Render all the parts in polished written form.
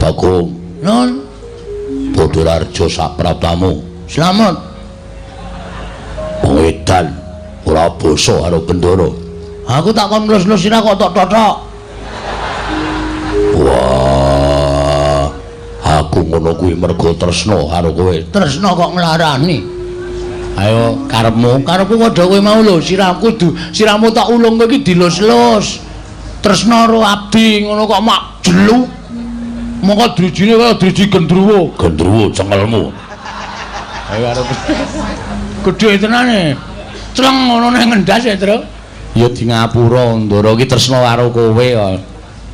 Bagong. Nun. Padha Raharja sak praptamu. Slamet. Wong edan ora basa karo Bendara. Aku tak kon nglus-nglus sira kok tok totok. Wah, aku ngono kuwi mergo tresna karo kowe. Tresna kok nglarani. Ayo karepmu, karepku padha kowe mau lho, sirahku sirahmu tak ulung kowe iki dilus-lus. Tresna karo abdi ngono kok mak jelu. Mongko drijine kaya driji gendruwo. Gendruwo cengelmu. Ayo arep. Gedhe tenane. Cleng ngono nang ngendas ya, Tru. Ya di ngapura Ndara iki tresna karo kowe kok.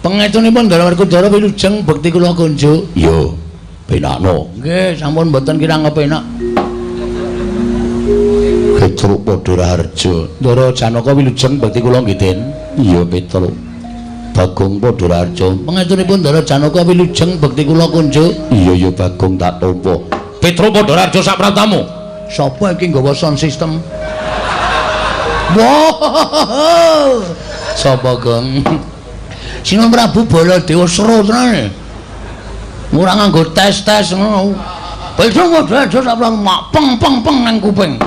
Pangestunipun Ndara Werkudara wilujeng bekti kula kunjuk. Iya, penakno. Nggih, sampun mboten kirang kepenak. Petruk Padha Raharja. Ndara Janaka wilujeng bekti kula nggih, Den. Iya, Petruk. Bagong Padha Raharja. Pangestunipun Ndara Janaka wilujeng bekti kula kunjuk. Iya, ya Bagong tak tampa. Petruk Padha Raharja sak praptamu. Sapa iki nggawa sound system? Wah. Sapa, Gong? Sinuwun Prabu Baladewa seru tenan. Ora nganggo tes-tes ngono. Petruk Padha Raharja sak praptamu mak peng peng peng nang kuping.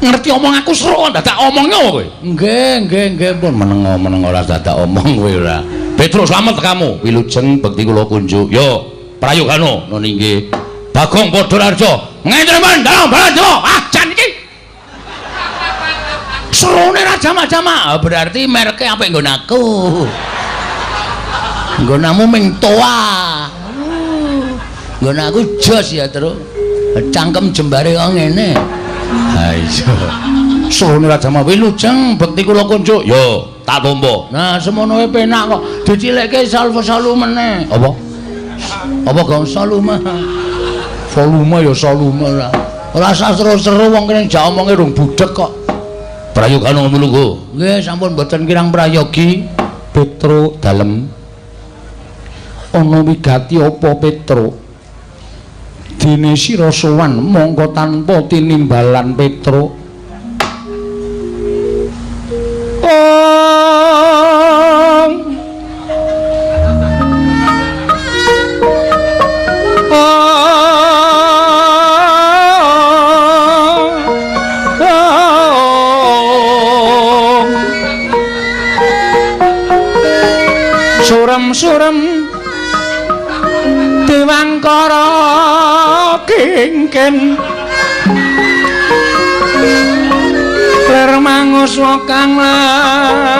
Ngerti omong aku seru dadak omongnya kowe. Nggih, nggih, nggih pun meneng-meneng ora dadak omong kowe ora. Petruk slamet kamu. Wilujeng bekti kula kunjuk. Yo, prayogano nun inggih. Bagong Padha Raharja. Ngentemen dalem Baladewa. Ah, jan iki. Serune ra jamak-jamak. Berarti merke apik nggon aku. Nggonamu ming toa. Nggon aku jos ya, Truk. Cangkem jembare kok ngene. Ha iya. Serune Raja Mawi wilujeng bekti kula kunjuk. Yo, tak tampa. Nah, semono wae penak kok dicilikke salvo-salu meneh. Apa? Apa gong salume? Volume ya salume ora. Ora usah seru-seru wong kene jak omonge rung budhek kok. Prayogana mlungguh. Nggih, sampun mboten kirang prayogi. Petruk dalem. Ana wigati apa Petruk? Dene sira sowan mongko tanpa tinimbalan Petruk. Ong. Surem-surem Dewangkara kingken lir manguswa kang layon.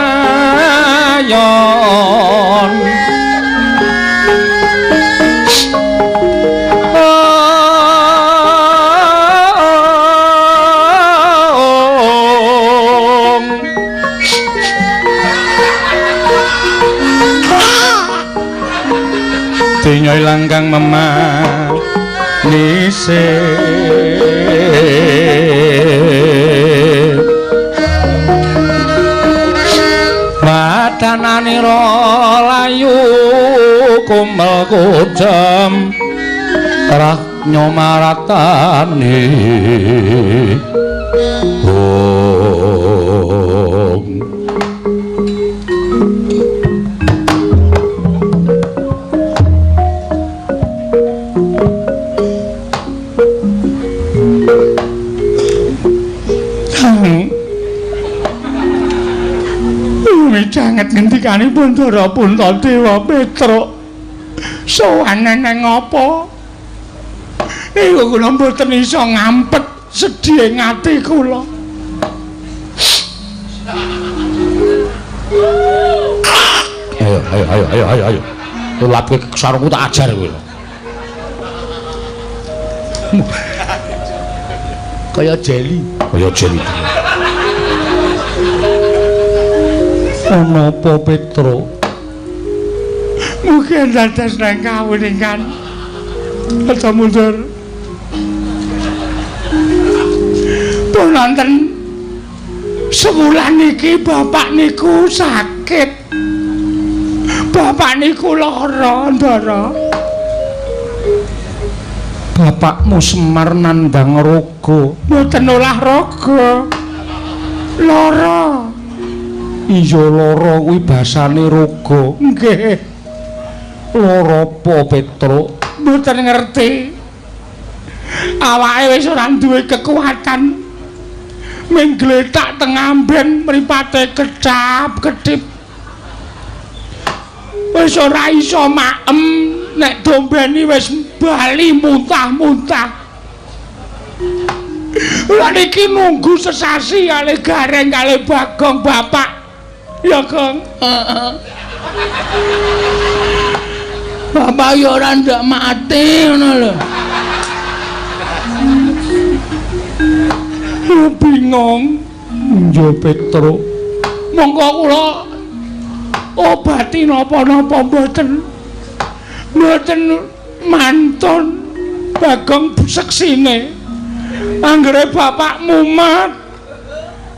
Dinya ilang kang memanise wadananira layu kumel kujem rah nyomaratane. Om. Sanget ngendikanipun Ndara Puntadewa Petruk. Sowan nang apa? Niku kula mboten iso ngampet sedhihe ati kula. Ayo ayo ayo ayo ayo ayo. Tulapke sarungku tak ajar kowe. Kaya jeli, kaya jeli. Ana apa Petruk? Mungkin dados nang kawuningan. Aja mundur. Pun wonten sewulan niki bapak niku sakit. Bapak niku lara, Ndara. Bapakmu Semar nandhang raga. Mboten olah raga. Lara. Iya lara kuwi basane raga. Nggih. Lara apa, Petruk? Mboten ngerti. Awake wis ora duwe kekuatan. Ming gletak teng amben mripate kecap-kedip. Wis ora iso maem, nek dombeni wis bali muntah-muntah. Lah niki nunggu sesasi kalih Gareng kalih Bagong bapak. Ya, Gong. Heeh. Bapak ya ora ndak mati ngono lho. Bingung. Yo Petruk. Monggo kula obati napa-napa mboten. Mboten mantun Bagong seksine. Anggere bapak mumat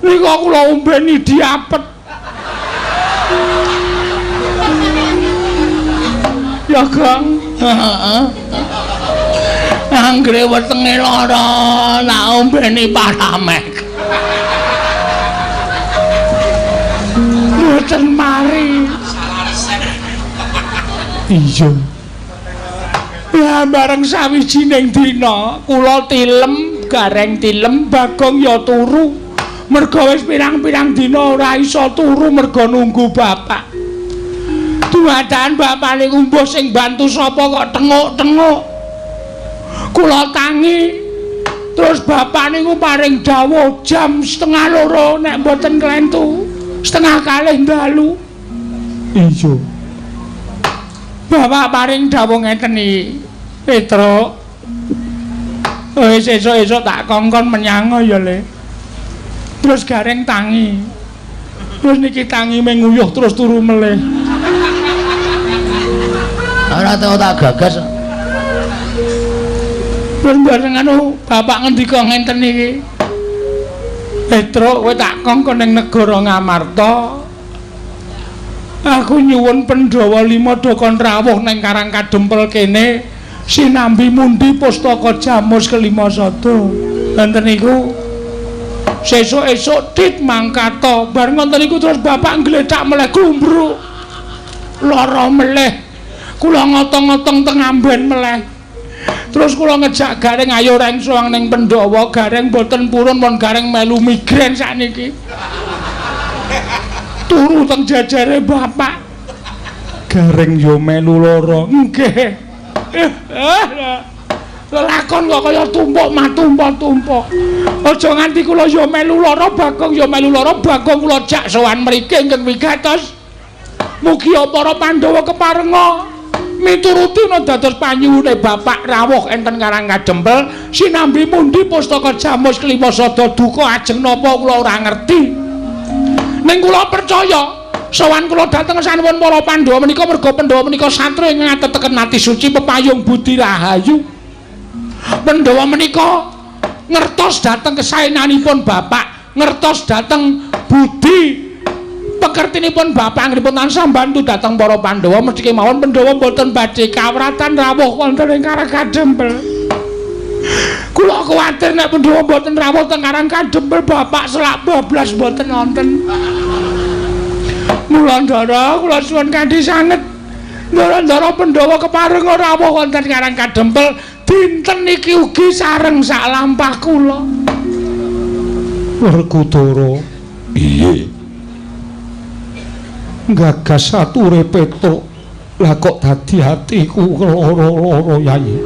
nika kula ombeni diapet. Ya, Gong. Heeh. Anggere wetenge lara tak ombeni Paramek. Mboten mari. Iya. Lah bareng sawijining dina kula tilem, Gareng tilem, Bagong ya turu. Merga wis pirang-pirang dina ora iso turu merga nunggu bapak. Dumadaan bapak niku mbuh sing bantu sapa kok tenguk-tenguk. Kula tangi. Terus bapak niku paring dawuh jam 1:30 nek mboten klentu, 1:30 dalu. Iya. Bapak paring dawuh ngeten iki, Petruk. Wis esuk-esuk tak kongkon menyang ya, Le. Terus Gareng tangi. Terus niki tangi menguyuh terus turu melih. Ora tau tak gagas. Terus bareng anu bapak ngendika ngenten iki. Petruk, kowe tak kongkon ning negara Ngamarta. Aku nyuwun Pandhawa 5 do kon rawuh ning Karang Kadempel kene sinambi mundi pustaka Jamus kelima sada. Wonten niku sesuk-esuk tit mangkata. Bar ngoten niku terus bapak nggletak meleh glumbruk. Lara meleh. Kula ngotong-ngotong teng amben meleh. Terus kula ngejak Gareng ayo reng sowan ning Pandhawa. Gareng mboten purun pun Gareng melu migrain sakniki. Turu teng jajare bapak. Gareng yo melu lara. Nggih. Lelakon kok kaya tumpuk matumpuk-tumpuk. Aja nganti kula yo melu lara, Bagong yo melu lara, Bagong kula jak sowan mriki ingkang wigatos. Mugi para Pandhawa keparenga mituruti ana dados panyuwune bapak rawuh enten Karang Kadempel sinambi mundi pustaka Jamus kelima sada duka ajeng napa kula ora ngerti. Ning kula percaya sowan kula dhateng sanuwun para Pandhawa menika merga Pandhawa menika satria ingkang ateteken ati suci pepayung budi rahayu. Pandhawa menika ngertos dhateng kesaenanipun bapak, ngertos dhateng budi pekertinipun bapak anggenipun tansah mbantu dhateng para Pandhawa mesti kemawon Pandhawa mboten badhe kawratan rawuh wonten ing Karang Kadempel. Kula kuwatir nek Pandhawa mboten rawuh teng Karang Kadempel bapak selak bablas mboten wonten. Mula ndara kula suwun kanthi sanget. Ndara-ndara Pandhawa kepareng rawuh wonten Karang Kadempel dinten niki ugi sareng sak lampah kula. Werkudara. Piye? Gagas ature Petruk. Lah kok dadi atiku lara-lara Yai.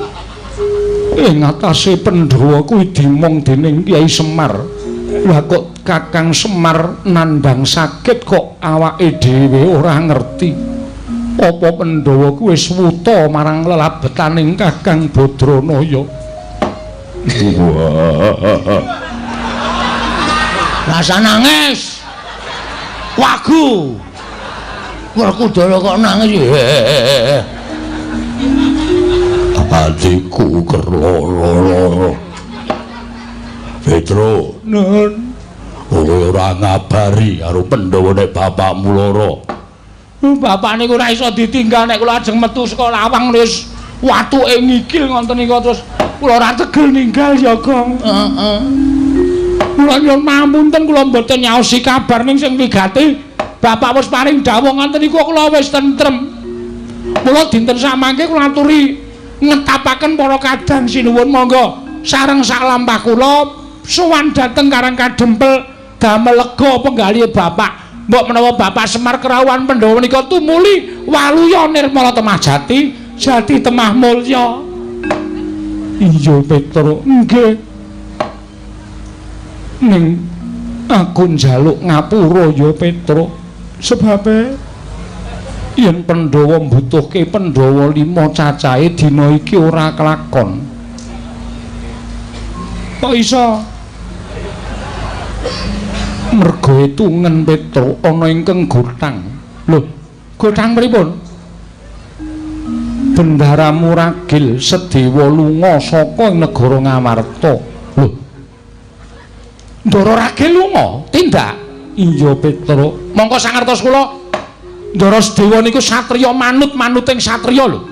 Ing atase Pandhawa kuwi dimong dening Kyai Semar. Lah kok Kakang Semar nandhang sakit kok awake dhewe ora ngerti. Apa Pandhawa kuwi wis wuta marang lelabetaning Kakang Badranaya? Rasa nangis. Wagu. Werkudara kok nangis. Atiku kerloro. Petruk, nun, kowe ora ngabari karo Pandhawa nek bapakmu lara. Bapak niku ora iso ditinggal nek kula ajeng metu saka lawang wis watuke ngikil ngoten niku terus kula ora tegel ninggal ya, Gong. Heeh. Kula nyuwun pamunten kula mboten nyaosi kabar ning sing wigati. Bapak wis paring dawuh ngoten niku kula wis tentrem. Mula dinten samangke kula aturi ngetapaken para kadang sinuwun monggo sareng saklampah kula sowan dhateng Karang Kadempel damel lega penggalihe bapak. Mbok menawa Bapak Semar kerawuhan Pandhawa menika tumuli waluya nirmala temah jati, jati temah mulya. Iya Petruk, nggih. Ning aku njaluk ngapura ya Petruk, sebabe yen Pandhawa mbutuhke Pandhawa 5 cacahe dina iki ora kelakon. Kok iso? Mergo etungen Petruk ana ingkang gothang. Lho, gothang pripun? Bendaramu Ragil Sedewa lunga saka negara Ngamarta. Lho. Ndara Ragil lunga? Tindak. Iya Petruk. Mongko sangertos kula, Ndara Sedewa niku satriya manut-manuting satriya lho.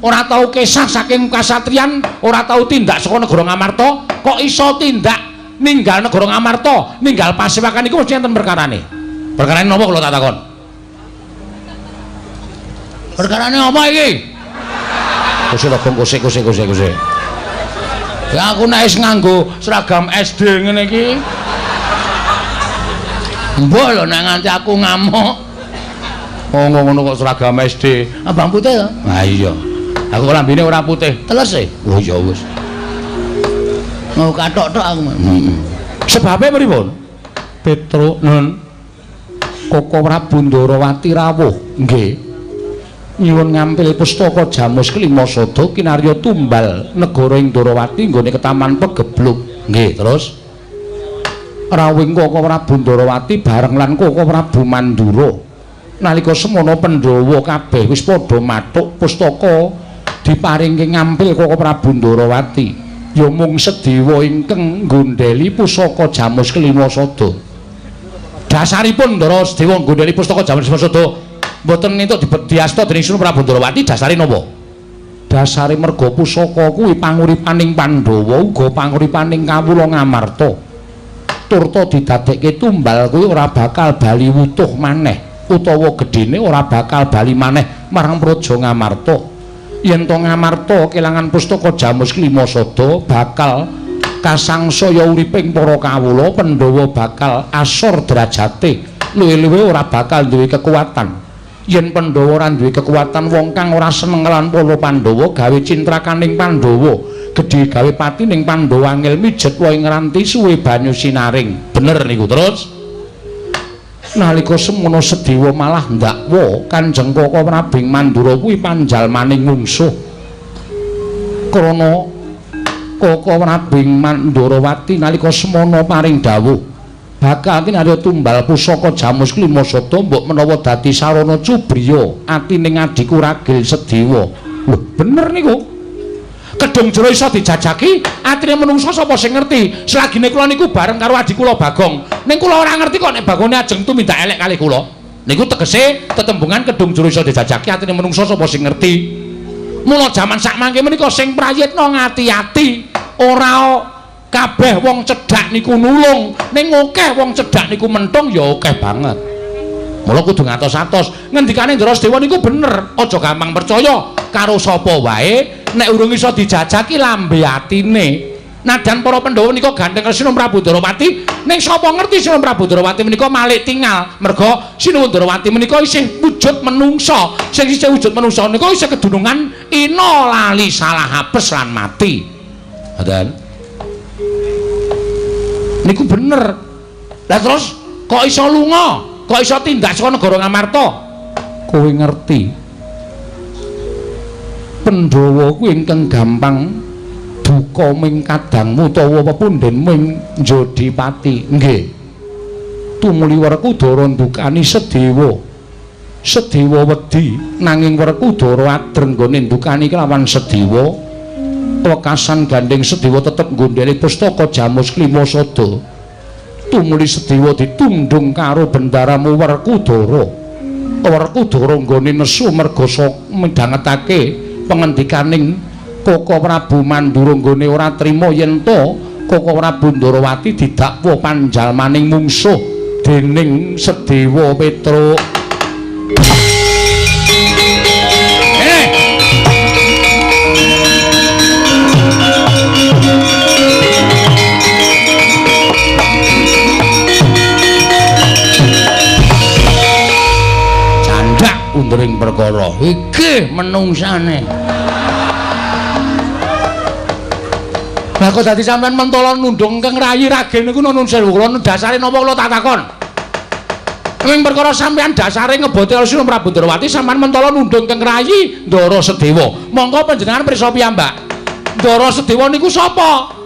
Ora tau kesah saking kasatriyan, ora tau tindak saka negara Ngamarta, kok iso tindak ninggal negara Ngamarta, ninggal pasewakan niku mesti enten perkarane. Perkarane napa kula tak takon? Perkarane apa iki? Kose rogong kose kose kose kose. Ya aku nek wis nganggo seragam SD ngene iki. Mbok lho nek nganti aku ngamuk. Oh ngono kok seragam SD. Abang putih ya? Ha iya. Aku lambene ora putih. Teles e? Oh ya wis. Mau kathok tok aku. Heeh. Sebabe pripun? Petruk nun Koko Prabu Ndarawati rawuh. Nggih. Nyuwun ngampil pustaka Jamus Kelima Sada kinarya tumbal negara ing Ndarawati nggone ketaman Pegebluk. Nggih, terus rawuh Koko Prabu Ndarawati bareng lan Koko Prabu Mandura. Nalika semono Pandhawa kabeh wis padha mathuk pustaka diparingke ngampil Koko Prabu Ndarawati. Ya mung Sedewa ingkang nggondheli pusaka Jamus Kelima Sada. Dasaripun Ndara Sedewa nggondheli pustaka Jamus Kelima Sada mboten entuk diasta dening Sunu Prabu Ndarawati dasare napa? Dasare merga pusaka kuwi panguripaning Pandhawa uga panguripaning kawula Ngamarta. Turta didadekke tumbal kuwi ora bakal bali wutuh maneh utawa gedhene ora bakal bali maneh marang Praja Ngamarta. Yen to Ngamarta kelangan pustaka Jamus Kelima Sada bakal kasangsaya uriping para kawula, Pandhawa bakal asor derajate, luwih-luwih ora bakal duwe kekuatan. Yen Pandhawa ora duwe kekuatan, wong kang ora seneng lan para Pandhawa gawe cintrakaning Pandhawa, gedhe gawe patining Pandhawa angel mijet wae ngranti suwe banyu sinaring. Bener niku. Terus nalika semono Sedewa malah ndakwa Kanjeng Koko Prabu Mandura kuwi panjalmaning mungsuh. Krana Koko Prabu Mandurawati nalika semono paring dawuh bakal kinarya tumbal pusaka Jamus Kelima Sada mbok menawa dadi sarana cubriya atining adhiku Ragil Sedewa. Lho bener niku. Kedung jero iso dijajaki atine menungsa sapa sing ngerti. Selagine kula niku bareng karo adhi kula Bagong, ning kula ora ngerti kok nek Bagone ajeng tumindak elek kalih kula. Niku tegese tetembungan kedung jero iso dijajaki atine menungsa sapa sing ngerti. Mula jaman sakmangke menika sing prayitna ngati-ati, ora kabeh wong cedhak niku nulung, ning akeh wong cedhak niku mentung ya akeh banget. Mula kudu ngatos-atos. Ngendikane Ndara Sedewa niku bener, aja gampang percaya karo sapa wae nek urung iso dijajaki lambe atine. Nadan para Pandhawa menika gandeng Sinuwun Prabu Ndarawati, ning sapa ngerti Sinuwun Prabu Ndarawati menika malik tingal, merga Sinuwun Ndarawati menika isih wujud menungsa. Sing isih wujud menungsa menika isih kedunungan ina lali salah apes lan mati. Ngoten. Niku bener. Lah terus kok iso lunga? Kok iso tindak saka negara Ngamarta? Kowe ngerti Pandhawa kuwi ingkang gampang duka ming kadangmu utawa pepundhenmu ing Jodipati. Nggih. Tumuli Werkudara ndukani Sedewa. Sedewa wedi nanging Werkudara adreng nggone ndukani kelawan Sedewa. Wekasan gandeng Sedewa tetep nggondheli pustaka Jamus Kelima Sada. Tumuli Sedewa ditundung karo bendaramu Werkudara. Werkudara nggone nesu merga midhangetake pengendikaning Koko Prabu Mandura nggone ora trima yen to Koko Prabu Ndarawati didakwa panjalmaning mungsuh dening Sedewa Petruk. Putih menungsane. Lah kok dadi sampean mentala nundung keng rayi ragen niku nun sewu kula dasare napa kula tak takon. Ing perkara sampean dasare ngebote Sri Prabu Ndrawati sampean mentala nundung keng rayi Ndara Sedewa. Monggo panjenengan pirsa piyambak. Ndara Sedewa niku sapa?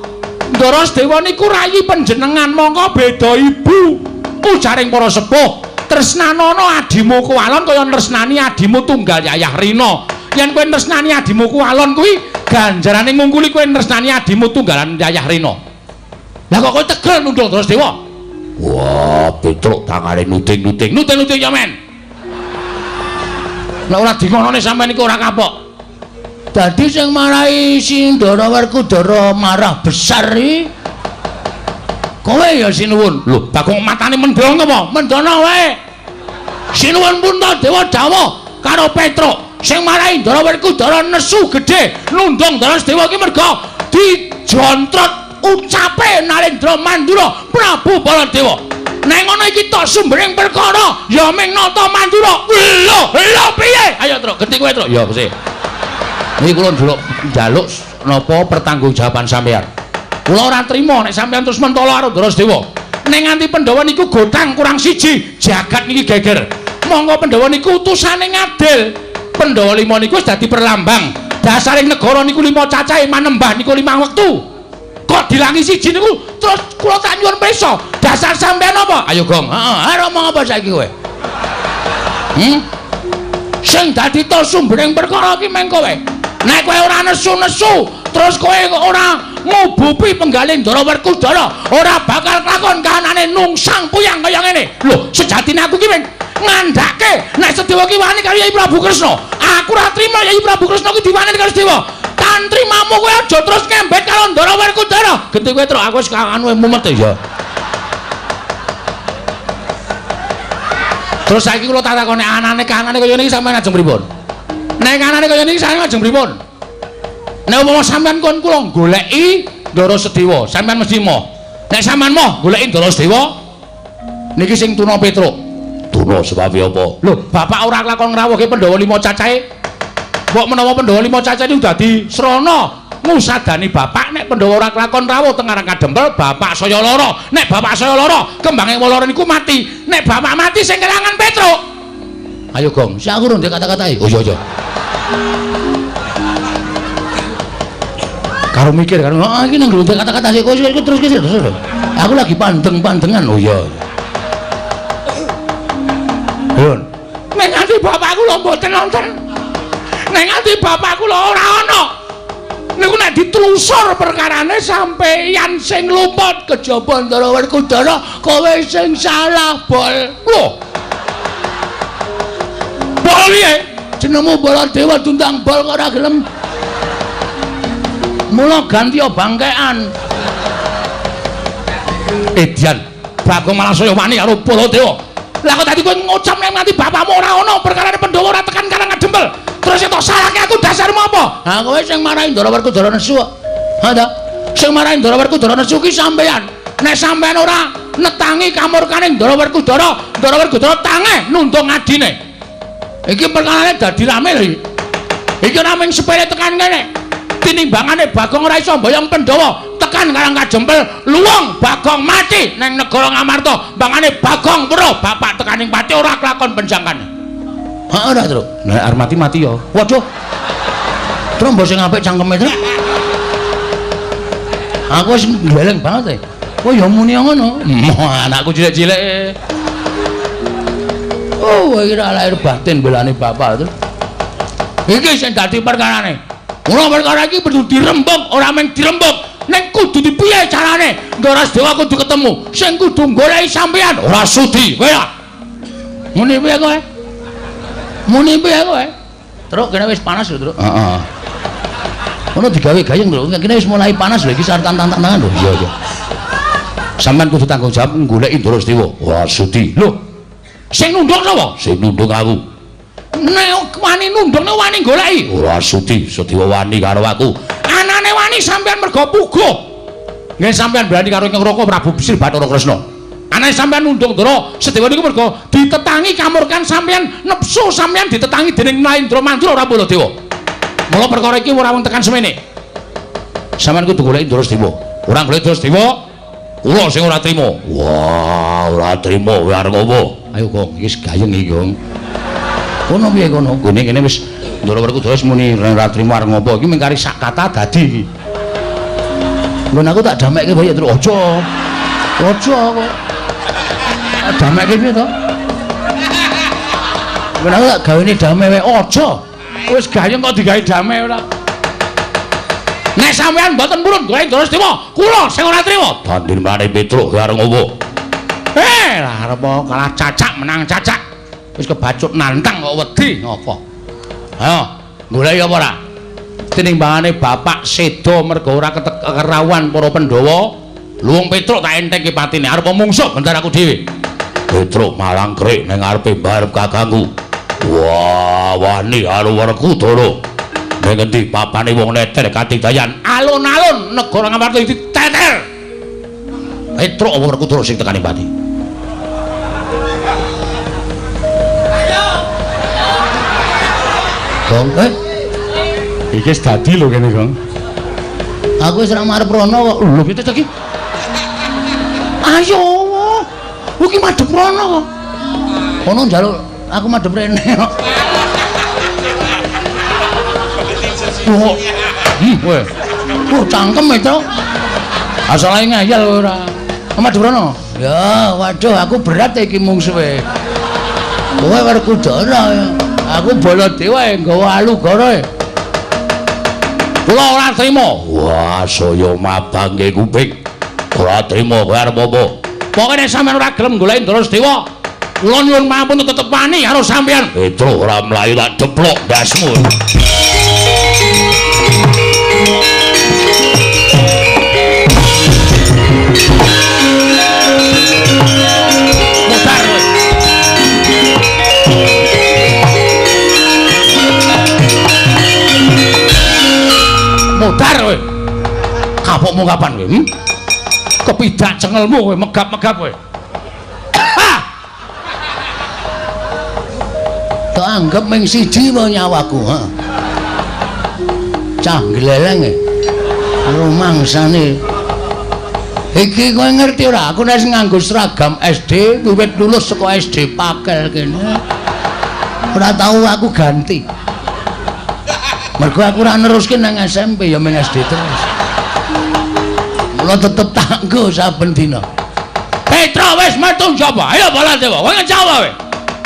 Ndara Sedewa niku rayi panjenengan, monggo beda ibu. Ujaring para sepuh, tresnanono adimu kuwalon kaya tresnani adimu tunggal Yayah Rina. Yen kowe tresnani adimu kuwalon kuwi ganjarane ngungkuli kowe tresnani adimu tunggalan Yayah Rina. Lah kok kowe tegel nundung Ndara Sedewa? Wah, Petruk tangane nuting-nuting. Nuting-nuting ya men. Lah ora dingonone sampean iku ora kapok. Dadi sing marahi si Ndara Werkudara marah besar iki kowe ya sinuwun. Lho, Bagong matane mendong apa? Mendono wae. Sinuwun Puntadewa dawuh karo Petruk sing marahi Ndara Werkudara nesu gedhe nundung Ndara Sedewa iki merga dijontrot ucape Narendra Mandura Prabu Baladewa. Nek ngono iki tok sumbering perkara ya ming nata Mandura. Lho, lho piye? Ayo Truk, genti kowe Truk. Ya, Gusti. Niki kula njaluk napa pertanggungjawaban sampean. Kula ora trima nek sampean terus mentala karo Ndara Sedewa. Nek nganti Pandhawa niku gotang kurang siji, jagat niki geger. Monggo Pandhawa niku utusane ngadil. Pandhawa lima niku wis dadi perlambang. Dasaring negara niku lima cacahe manembah niku lima wektu. Kok dilangi siji niku terus kula tak nyuwun pirsa. Dasar sampean apa? Ayo Gong. Heeh, arep omong apa saiki kowe? Sing dadi to sumbering perkara iki meng kowe. Nek kowe ora nesu-nesu, terus kowe ora ngubupi penggalih Ndara Werkudara, ora bakal kelakon kahanane nungsang puyang kaya ngene. Lho, sejatine aku ki meng ngandhake nek Sedewa ki wani karo Yai Prabu Kresna. Aku ora trima Yai Prabu Kresna ki diwani karo Sedewa. Tantrimamu kowe aja terus ngembet karo Ndara Werkudara. Genti kowe Truk, aku wis anu mumet ya. Terus saiki kula tak takoni anane kahanane kaya niki sampeyan ajeng pripun? Nek anane kaya niki sampeyan ajeng pripun? Nek umpama sampeyan kon kula goleki Ndara Sedewa, sampeyan mesti moh. Nek sampeyan moh goleki Ndara Sedewa niki sing tuna Petruk. Tuna sebab apa? Lho, bapak ora kelakon ngrawuhke Pandhawa lima cacahe. Mbok menawa Pandhawa lima cacahe niku dadi srana ngusadani bapak nek Pandhawa ora kelakon rawuh teng Karang Kadempel, bapak saya lara. Nek bapak saya lara, kembange lara niku mati. Nek bapak mati sing kelangan Petruk. Ayo Gong, sik aku rung kata-katae. Oh iya iya. Karo mikir karo ah iki nang ndek kata-kata sik kowe terus terus. Aku lagi pandeng-pandengan. Oh iya. Yun. Nek nganti bapakku lho mboten nonton. Nek nganti bapakku lho ora ana. Niku nek ditelusur perkarane sampeyan sing luput kejaba Ndara Werkudara, kowe sing salah, Bol. Lho. Bol piye? Jenengmu Baladewa diundang Bol kok ora gelem. Mula ganti bangkean. Edian, Bagong malah saya wani karo Baladewa. Lah kok tadi kowe ngucap nek nganti bapakmu ora ana perkarane Pandhawa ora tekan Karang Kadempel. Terus tok salahke aku dasarmu apa? Ha kowe sing marahi Ndara Werkudara nesu kok. Ha ta? Sing marahi Ndara Werkudara nesu ki sampeyan. Nek sampeyan ora netangi kamurkane Ndara Werkudara, Ndara Werkudara tangeh nundung adine. Iki perkarane dadi rame lho iki. Iki ora mung sepele tekan kene. Tinimbangane Bagong ora iso mboyong Pandhawa tekan Karang Kadempel, luwung Bagong mati nang negara Ngamarta. Mbangane Bagong weruh bapak tekaning pati ora kelakon penjangkane. Heeh ora, Truk. Nek arep mati mati ya. Waduh. Truk mbok sing apik cangkeme, Truk. Aku wis gleleng banget e. Oh ya muni ngono. Anakku cilik-cilik. Oh, iki ora lahir batin belane bapak, Truk. Iki sing dadi perkarane. Mula perkara iki perlu dirembug, ora mung dirembug, ning kudu dipiye carane? Ndara Sedewa kudu ketemu. Sing kudu goleki sampeyan ora sudi. Kowe ya. Muni piye kowe? Muni piye kowe? Truk kene wis panas lho, Truk. Heeh. Ngono digawe gayeng lho, kene wis mulai panas lho iki sartan tantangan lho. Iya, iya. Sampeyan kudu tanggung jawab goleki Ndara Sedewa. Ora sudi. Lho. Sing nunduk sapa? Sing nunduk aku. Nek wani nunduk nek wani goleki. Ora sudi, Sedewa wani karo aku. Anane wani sampeyan mergo puguh. Nggih sampeyan berani karo Ingkang Raka Prabu Sri Bathara Kresna. Anane sampeyan nunduk Ndara Sedewa niku mergo ditetap Netetangi kamurkan sampeyan, nepsu sampeyan ditetangi dening Naindra Mandura ora Baladewa. Mula perkara iki ora wong tekan semene. Sampeyan kudu golek Ndara Dewa. Ora golek Ndara Dewa, kula sing ora trima. Wah, ora trima kowe arep apa? Ayo Gong, iki wis gayeng iki, Gong. Kono piye kono? Gone kene wis Ndara Werkudara wis muni ora trima arep ngopo? Iki mung kari sak kata dadi iki. Nggon aku tak damekke wae terus aja. Aja kok. Damekke piye to? Nggon aku tak gawene dame wae aja. Wis gayeng kok digawe dame ora. Nek sampeyan mboten purun golek Ndara Dewa, kula sing ora trima. Dandin mrane Petruk arep ngopo? Lah arep kalah cacak menang cacak. Wis kebacut nantang kok wedi ngopo? Ayo, goleki apa ora? Tinimbangane bapak seda mergo ora kerawuhan para Pandhawa, luwung Petruk tak entengke patine arep mungsuh bentar aku dhewe. Petruk malang krik ning ngarepe mbarep kakangku. Wah, wani karo Werkudara. Ning endi papane wong neter katidayan alun-alun negara Ngamarta diteter. Petruk apa Werkudara sing tekani pati? Gong, iki wis dadi lho kene, Gong. Aku wis ora marep rono kok. Lho piye to iki? Ayo. Iki madhep rono kok. Kono njaluk aku madhep rene kok. Oh. Kowe. Oh, cangkem itu. Asale ngeyel ora. Madhep rono. Ya, waduh aku berat iki mungsuhe. Kowe Werkudara ya. Aku Baladewa nggawa alugara. Kula ora trima. Wah, saya mabangke kuping. Ora trima kowe arep apa? Pokoke nek sampeyan ora gelem goleki Ndara Dewa, kula nyuwun pamunten tetep wani karo sampeyan. Petruk ora mlayu tak deplok ndasmu. Mutar kowe. Mutar kowe. Kapokmu kapan kowe? Kepidak cengelmu kowe megap-megap kowe. Tak anggap ming siji wae nyawaku, ha. Cah gleleng e. Rumangsane. Iki kowe ngerti ora? Aku nek nganggo seragam SD, wiwit lulus saka SD Pakel kene. Ora tau aku ganti. Mergo aku ora neruske nang SMP ya ming SD terus. Mula tetep tak nggo saben dina. Petra wis metu njaba. Ayo Baladewa, kowe ngejawab kowe.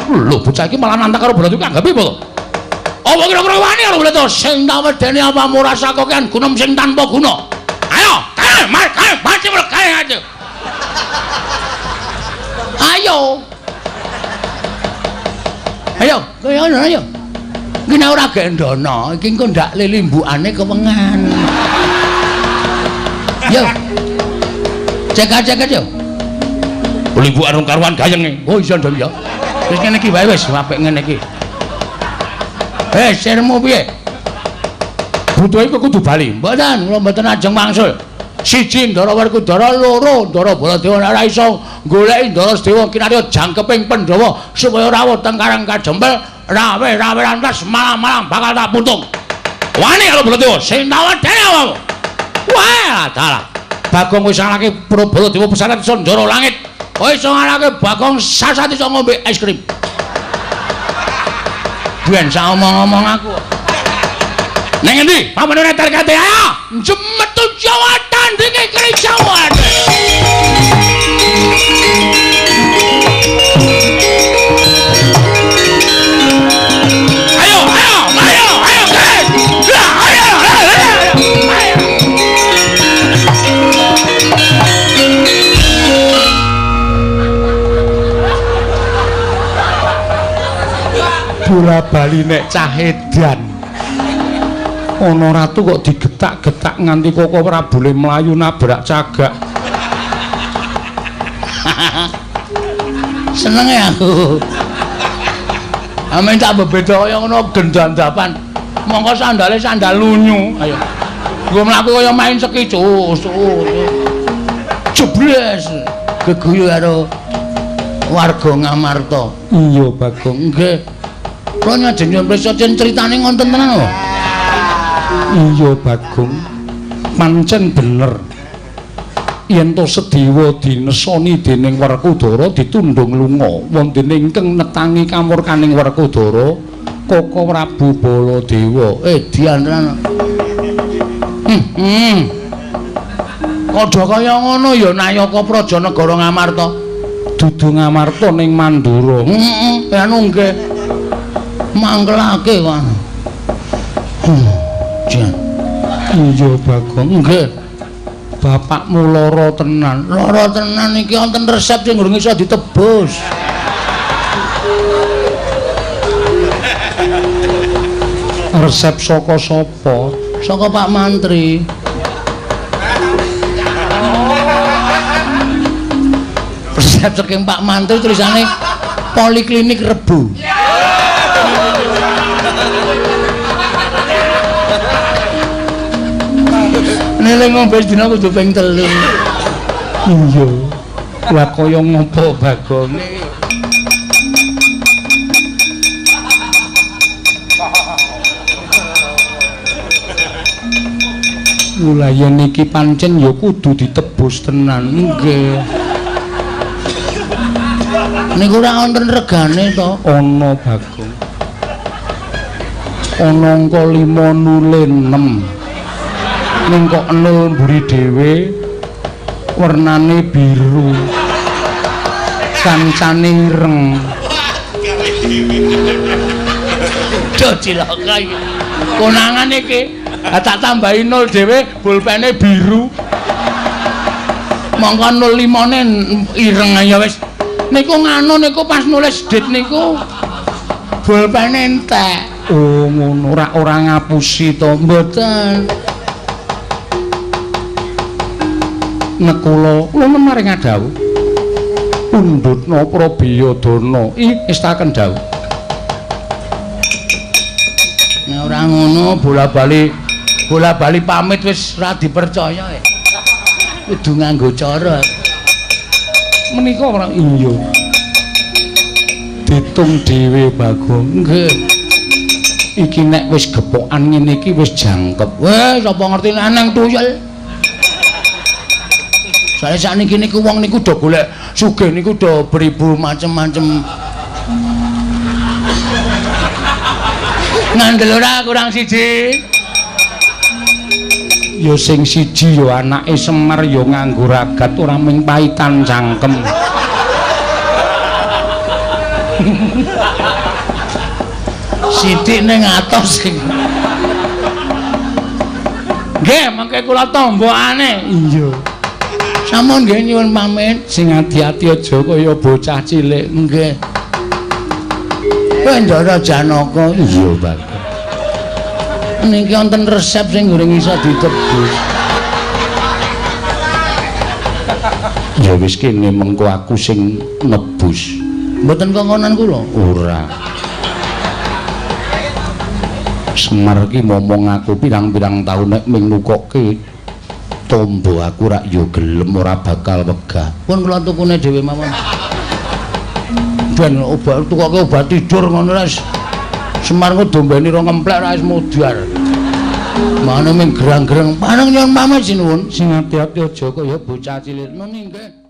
Lho bocah iki malah nantang karo Baladewa kanggapi apa to? Apa kira-kira wani karo Baladewa sing tak wedeni apamu rasa kokean gunem sing tanpa guna. Ayo, kae, mar, kae, mati kae aja. Ayo. Ayo, kowe ayo. Iki nek ora gendono, iki engko ndak lilimbukane kewengan. Yo. Cek-cek yo. Limbukan rung karuan gayeng. Oh iya ndang ya. Wis ngene iki wae wis apik ngene iki. Sirmu piye? Butuhe kok kudu bali. Mboten, kula mboten ajeng wangsul. Siji Ndara Werkudara, loro Ndara Baladewa ora iso goleki Ndara Sedewa kinarya jangkeping Pandhawa supaya rawuh teng Karang Kajempel, rawe-rawe lantas malang-malang bakal tak putung. Wani karo Baladewa sing tak wedeni awakmu. Wah, dalah. Bagong wis ngalahke Baladewa pesantren iso ndara langit. Kowe iso ngalahke Bagong sasat iso ngombe es krim. Ben sak omong-omong aku. Neng endi? Pamane tarkate ayo. Jemetu Jawa tandinge keri Jawa. Ayo, ayo, ayo, ayo, guys. Ayo, ayo, ayo. Bola bali nek cah edan. Ana ratu kok digetak-getak nganti kok ora boleh mlayu nabrak cagak. Seneng ya aku. Amen tak bebeda kaya ngono gendandapan. Mongko sandale sandal lunyu. Ayo. Nggo mlaku kaya main ski cus. Jebles geguyu karo Warga Ngamarta. Iya, Bagong. Nggih. Kula nyajeng nyuwun prisa critane ngonten tenan lho. Iya, Bagong. Pancen bener. Yen to Sedewa dinesoni dening Werkudara ditundhung lunga, wonten ingkang netangi kamurkaning Werkudara Koko Prabu Baladewa. Dian tenan. Padha kaya ngono ya Nayaka Praja Negara Ngamarta. Dudu Ngamarta ning Mandura. Heeh, anu nggih. Mangkelake kok. Jan. Iya, Bagong. Nggih. Bapakmu lara tenan. Lara tenan iki wonten resep sing durung iso ditebus. Resep saka sapa? Saka Pak Mantri. Resep saking Pak Mantri tulisane Poliklinik Rebu. Nele ngombe dina kudu ping 3. Iya. Lah kaya ngopo Bagong? Mula yen iki pancen ya kudu ditebus tenan. Nggih. Niku ora wonten regane to? Ana, Bagong. Ana angka 5 nule 6. Ning kok 0 mburi dhewe wernane biru. Kancane ireng. Duh cilaka iki. Konangan iki. Tak tambahi 0 dhewe pulpene biru. Mongko 05-ne ireng ya wis. Niku nganu niku pas nulis dit niku pulpene entek. Oh ngono, ora ngapusi to? Mboten. Nekula kula maring dawuh. Pundhutna Prabiyadana estaken dawuh. Nek ora ngono bola-bali pamit wis ora dipercaya. Kudu nganggo cara. Menika ora iya. Ditung dhewe Bagong. Nggih. Iki nek wis gepokan ngene iki wis jangkep. Weh, sapa ngerti lanang tuyul. Soale sakniki niku wong niku do golek sugih niku do beribu macem-macem. Ngandel ora kurang siji. Ya sing siji ya anake Semar ya nganggo ragat ora mung paitan cangkem. Sithik ning atos sing. Nggih, mangke kula tombokane. Iya. Sampun nggih nyuwun pamit. Sing ati-ati aja kaya bocah cilik. Nggih. Bendara Janaka. Iya, Bagong. Niki wonten resep sing goreng iso ditebus. Ya wis kene mengko aku sing nebus. Mboten kongkonan kula? Ora. Semar ki momong aku pirang-pirang taun nek ming nukokke tombo aku rak ya gelem ora bakal wegah. Pun kula tukune dhewe mawon. Ben obat tukoke obat tidur ngono wis. Semar ku dombeni rong ngemplek ra wis mudhar. Mane ming gerang-gerang. Paneng nyuwun pamit sinuwun. Sing ati-ati aja kaya bocah cilik. Nuni nggih.